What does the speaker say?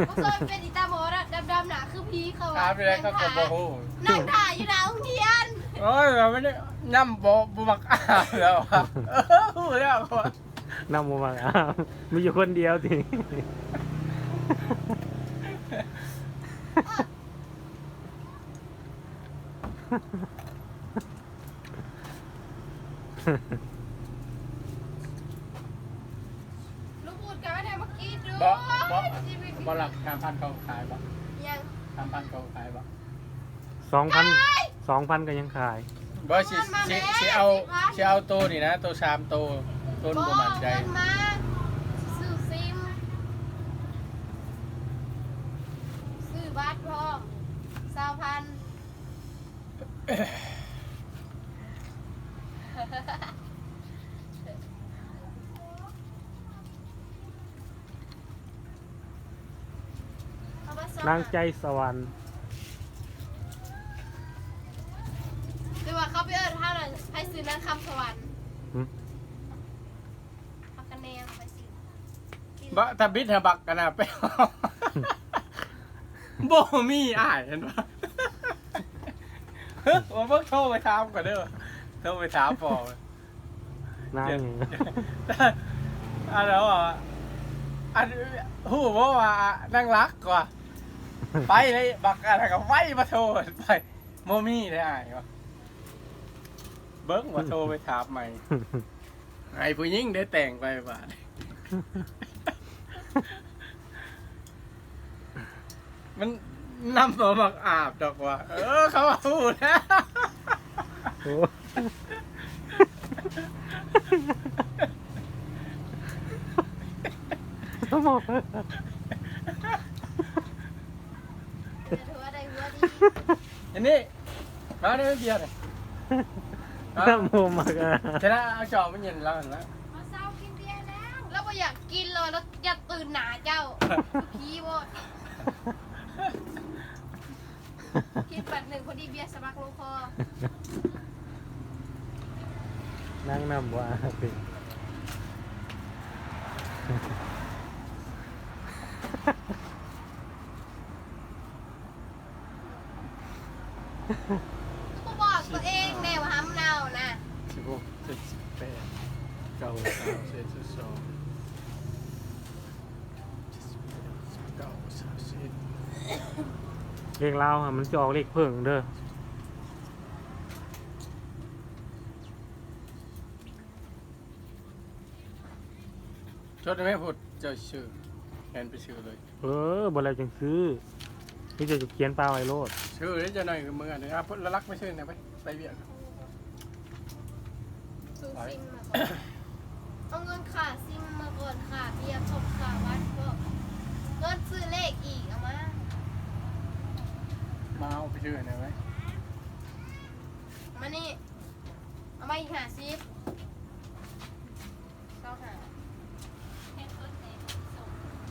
ບໍ່ເຄີຍເປັນອີຕາໝໍດຳໆ ໜ້າຄືຜີເຂົາວ່າ. ຖາມຢູ່ໃດເຂົາກໍບໍ່ຮູ້. ນັ່ງຖ້າຢູ່ໜ້າໂຮງຮຽນ. ໂອ້ຍ ມັນນຳບໍ່ ບໍ່ມັກອາບແລ້ວ. ເອີ ຮູ້ແລ້ວ. ນຳບໍ່ມັກອາບ ມີຢູ່ຄົນດຽວຕິ? ລູກອູດກໍເອົາແນວມາກິນດູ. ບໍ່ ບໍ່ ບໍ່ລັກ ສາມພັນເຂົາຂາຍບໍ່? ຫຍັງ? ສາມພັນເຂົາຂາຍບໍ່? ສອງພັນ ຂາຍ ສອງພັນກໍຍັງຂາຍ. ບໍ່ ຊິ ຊິ ຊິເອົາ ຊິເອົາໂຕນີ້ນະ ໂຕສາມໂຕ ໂຕນີ້ບໍ່ໝັ້ນໃຈ. ບໍ່ ເອົາເງິນມາ ຊິຊື້ຊິມ ຊື້ບັດພ້ອມ ຊາວພັນ. ນາງໃຈສະຫວັນ ຫຼືວ່າເຂົາໄປເອີ້ນເຮົານັ້ນ ໃຜຊື່ນາງຄຳສະຫວັນ? ຫື? ພັກກະແນວໄປຊິ ບໍ່ ທຳອິດຫາບັກກະນະ ໄປ ບໍ່ມີອ້າຍ ເຫັນບໍ່? ເອີ ໂອ້ ເບິ່ງ ໂທໄປຖາມກ່ອນເດີ ໂທໄປຖາມພໍ່ ນາງ ອັນນັ້ນວ່າ ອັນ ຮູ້ບໍ່ວ່ານາງລັກວ່າ ໄປເລີຍ ບັກອັນນັ້ນກໍໄວມາໂທ ໄປ ບໍ່ມີເດ້ອ້າຍວ່າ ເບິ່ງວ່າໂທໄປຖາມໃໝ່. ໃຫ້ຜູ້ຍິງໄດ້ແຕ່ງໄປບາດນີ້ ມັນນຳບໍ່ມັກອາບດອກວ່າ. ເອີ ເຂົາວ່າຮູ້ແລ້ວ ໂອ້ ເອີ ຖືວ່າໄດ້ຫົວດີ ອັນນີ້ ມາເດີເບຍນີ້ ນຳບໍ່ມັກອາບ ຈະໄດ້ເອົາຈອກໄປເຢັນລາວຫັ້ນລະ. ມາເຊົາກິນເບຍແລ້ວ ລາວບໍ່ຢາກກິນ ລາວ ລາວຢ້ານຕື່ນໜ້າເຈົ້າ ຜີໂພດ. ກິນບັດໜຶ່ງພໍດີເບຍສະບັກລົງຄໍ ນັ່ງນຳບໍ່ອາບ. ຄືບໍ່ບອກຕົວເອງແດ່ວ່າຫ້າມເນົ່ານະ? ສິບຫົກ ເຈັດ ແປດ ເກົ້າ ຊາວ ສິບເອັດ ສິບສອງ ເຈັດ ສິບແປດ ສິບເກົ້າ ສາມສິບເອັດ ເລກລາວຫັ້ນມັນຈະອອກເລກເຜິ້ງເດີ. ຈົດໄວ້ພຸ້ນ ເຈົ້າຊື່ ແລ່ນໄປຊື່ເລີຍ. ເອີ ບໍ່ແລ້ວຈັ່ງຊື້ ມີແຕ່ຈະຂຽນປາໄວ້ໂລດ. ຊື່ເດ້ ເຈົ້າໜ້ອຍເມືອນີ້ ລະລັກໄປຊື່ນະ ໄປ ໄປວຽກ. ຊື້ຊິມມາກ່ອນ ເອົາເງິນຄ່າຊິມມາກ່ອນ ຄ່າເບຍພ້ອມ ຄ່າບັດພ້ອມ ເງິນຊື້ເລກອີກ ເອົາມາ ມາເອົາໄປຊື່ນະໄວ້. ມານີ້ ເອົາມາອີກຫ້າສິບ.